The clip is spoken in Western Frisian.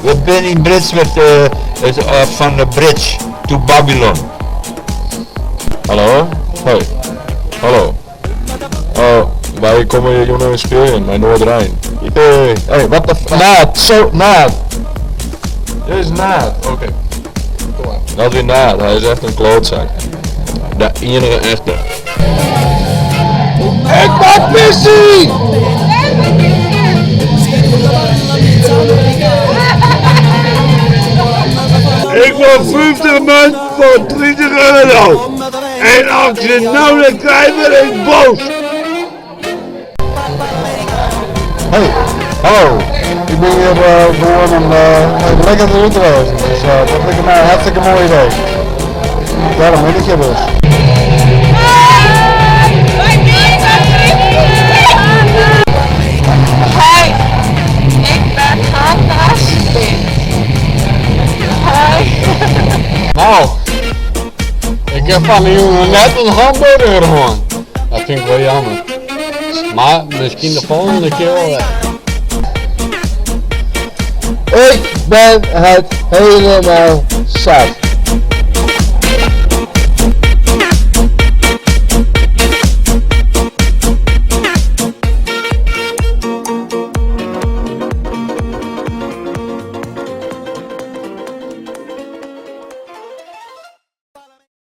We binne yn Britswert fan de Bridge to Babylon. Hallo? Hoi. Hallo. Oh, wy komme hjir jûn even spyljen mei Noarderein. Hey, hey, what the f... Naad, zo, Naad! Dit is Naad, oké. Kom maar. Dat wie Naad, hy is echt in klootzak. De iennige echte. Ik moat pissie! Ik wol 50 munt foar 30 euro. En as ik se no net krij wurd ik boos. Hey, hallo. Ik bin hjir gewoan om even lekker derút te wêzen. Dus dat liket my in hartstikke moai idee. Dêrom bin ik hjir dus. Hoi, ik ben Hanna Smit. Hoi. Nou, ik ha fan 'e jûn noch net in hamburger hân. Dat fyn ik wol jammer. Mar miskien de folgjende kear wol wer. Ik ben het helemaal zat.